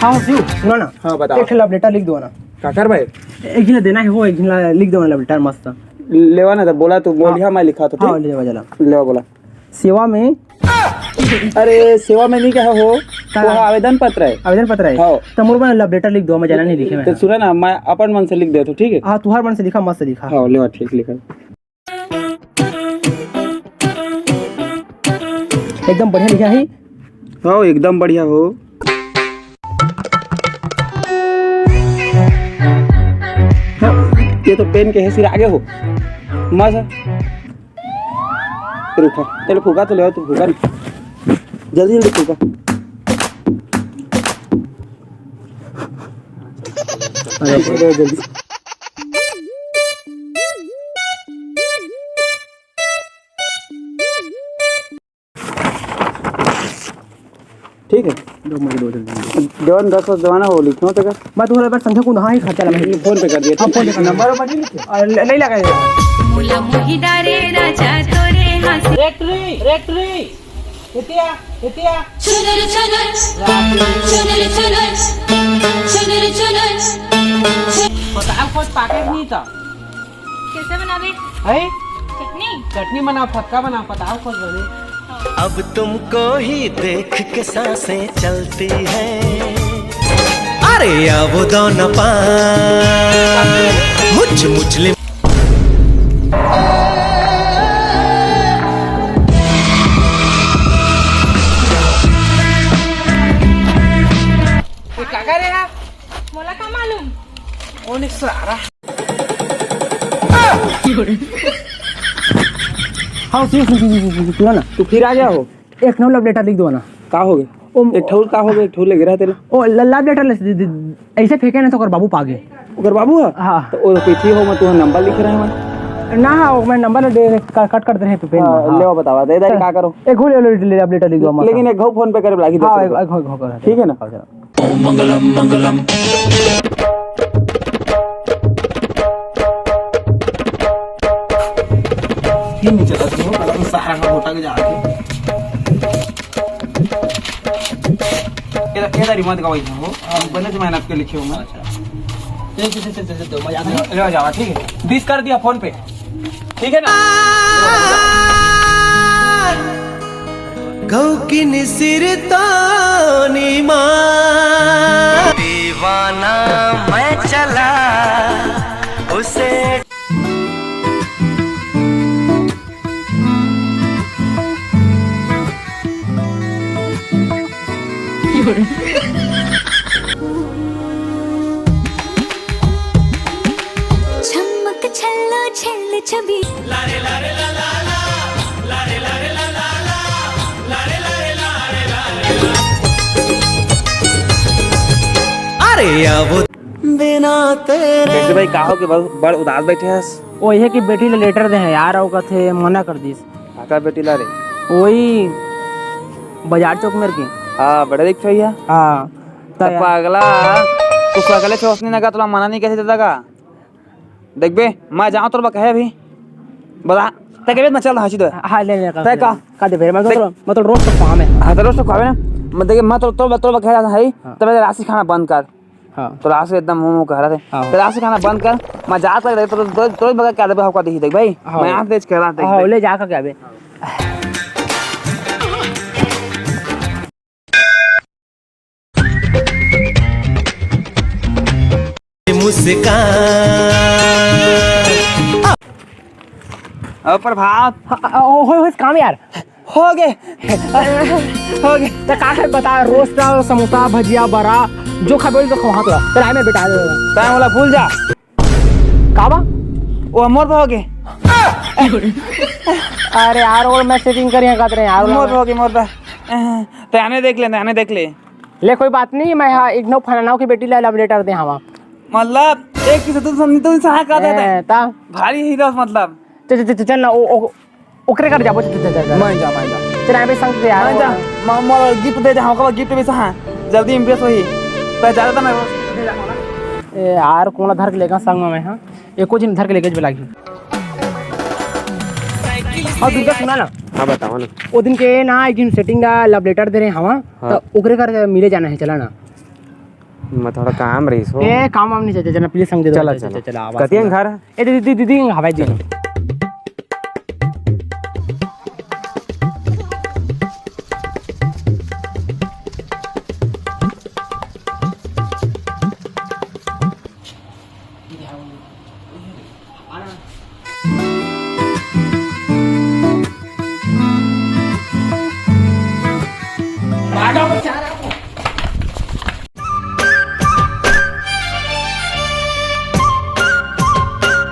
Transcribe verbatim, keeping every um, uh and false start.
हाँ, शिव, सुना ना। हाँ, बताओ। एक ठे love letter लिख दो ना। काकर भाई? एक झन ला देना है वो, एक झन ला लिख दो ना love letter मस्त। लेवा ना, तो बोला तू, हाँ। बोलिया, मैं लिखा था, हाँ, ठीक? ले जावा, चला। लेवा, बोला। सेवा में। अरे, सेवा में नहीं कहा हो, का? वो आवेदन पत्र है। आवेदन पत्र है? हाँ। तो मोर बर love letter लिख दो, मैं जाना नहीं लिखे मैं। तो सुना ना, मैं अपन मन से लिख देता हूँ, ठीक है? हाँ, तुहार मन से लिखा, मस्त लिखा। हाँ, लेवा, ठीक लिखा। एकदम बढ़िया लिखा है। हाँ, एकदम बढ़िया हो। हाँ, ये तो पेन के है, सिर आगे हो। मजा। रुका, चलो फुगा तो ले आओ, तू फुगा ना। जल्दी, जल्दी फुगा। अरे, जल्दी। ठीक है। दो मत दो जल्दी। देवन दस बस देवाना हो, लिखनो तेकर। मैं तुम्हारे पास संख्या को, हाँ, ही खर्चा लगा। ये फोन पे कर दिया। हाँ, फोन पे कर दिया। नंबर वंबर नहीं लिखे? आ, ले-, नहीं लगा ये। मुला मुही डारे राजा तोरे हाथ। रेटरी, रेटरी। एतिया, एतिया। चुनर, चुनर। चुनर, चुनर। चुनर, चुनर। पताल खोज पाकेट नहीं था। कैसे बनावे? हैं? चटनी? चटनी बनाओ, फतका बनाओ, पताल खोज बने। अब तुमको ही देख के सांसें चलती है। अरे आओ दो न पार, मुछ मुछ ले। ये काका रे यार। मोला का मालूम? कौन एक सारा? हाँ, सुन, सुन, सुन, सुन, सुन, सुन ना। तू फिर आ गया हो? एक नौ love letter लिख दो ना। का हो गए? ओ, एक ठौर का हो गए, एक ठौर लगे रहा तेरे। ओ, ल-, love letter ले, दे, दे, ऐसे फेंके ना तो ओकर बाबू पागे। ओकर बाबू है? हाँ। तो ओ पीछे हो, मैं तुम्हारा नंबर लिख रहा हूँ मैं। ना, हाँ, वो मैं नंबर दे, क-, कट कर दे रहे हैं, पेन हाँ, में, हाँ। ले बतावा, दे, दे, चल, का करो? एक हो ले, ले, ले, love letter लिख दो, मस्त। लेकिन एक घाव फोन पे करे, लागी हाँ, दस एक, रुपये। एक घाव, एक घाव कर। ठीक है ना? ओम मंगलम मंगलम। ये नहीं चला, तू सारा का घोटा के जाके। ये, ये तारी मत गवाई हो, हम बने से मेहनत के लिखे हो मैं। अच्छा। चल, चल, चल, चल, चल, दो, मजा आ गया। ले जावा, ठीक है? बीस कर दिया फोन पे। ठीक है ना? गौ किन सिर तानी माँ। दीवाना मैं चला उसे। छमक छल्लो छल्ल छबी। अरे आओ। बिना तेरे। कैसे भाई, का हो के बड़, बड़ उदास बैठे हस? ओ, ये कि बेटी ला लेटर दे हैं यार, अउ कथे मना कर दिस। काकर बेटी ला रे? वही बाजार चौक मेर के। हाँ, बड़े दिखत भैया। हाँ। त त यार पागला, तू सकले से ओसने नगा, तोला मना नहीं कथे दादा का? देखबे, मैं जाऊँ तोर बा कहे अभी। बता, तै के बेर में चल, हाँची दे। हाँ, ले, ले, तै का? का दे बेर, मैं तो, देख। मैं तो रोज तो पावे। हाँ, तो रोज तो पावे ना। मैं देखे, मैं तो, तोर बा, तोर बा कहे है, हाँ। तब राशि खाना बंद कर। हाँ। तो राशि एकदम मुँह, मुँह कह रहा थे। हाँ। तो राशि खाना बंद कर, मैं जात लग रहे, तो, तो, तो बगा क्या दे, हमको देखी, देख भाई। हाँ। मैं यहाँ तेज कह रहा, देख, हाँ, देख। ले जा का क्या बे? मुस्कान। अब प्रभात। हाँ, ओ, हो, हो, काम यार। हो गे। हो गे। त का खाए बता, रोस्ट, समोसा, भजिया, बरा, जो खाबे तो खवा तो। चल, आए मैं बेटा। तै मोला भूल जा। का बा? वो मोर पे हो गे। अरे यार, और मैं सेटिंग करिया कहत रहे यार। मोर पे हो गे, मोर पे। तै आने देख ले, तै आने देख ले। ले, कोई बात नहीं, मैं हाँ, एक नौ फलाना के बेटी ला लव लेटर दे हवा। मतलब, एक किसे तू समझ, तू सहा कहत है। ए, ता? भारी हीरो, मतलब। चल, चल, चल, चल ना, ओ, ओ, ओकरे कर जाबो, चल, चल, चल, चल। मैं जा, मैं जा। चल, आबे संग से यार। मैं जा, म-, मोर गिफ्ट दे दे, हमका गिफ्ट भी सहा। जल्दी इम्प्रेस होही। तो ज्यादा तो मैं ए, यार, कोन ला धर के लेगा संग में, हाँ? एको झिन धर के लेके भी लागी। और दुर्गा, सुना ना। हाँ, बताओ ना। ओ दिन के ना, एक झिन सेटिंग ला लव लेटर दे रहे हवा, हाँ। तो ओकरे कर मिले जाना है, चला ना। मैं थोड़ा काम रहिस हो। ए, काम वाम नहीं चाहिए, चला, please, संग दे दो। चला, चला, चला। चला, आवाज कतियन सुना। घर? ए, दीदी, दीदी, दीदी, हवाई दीदी।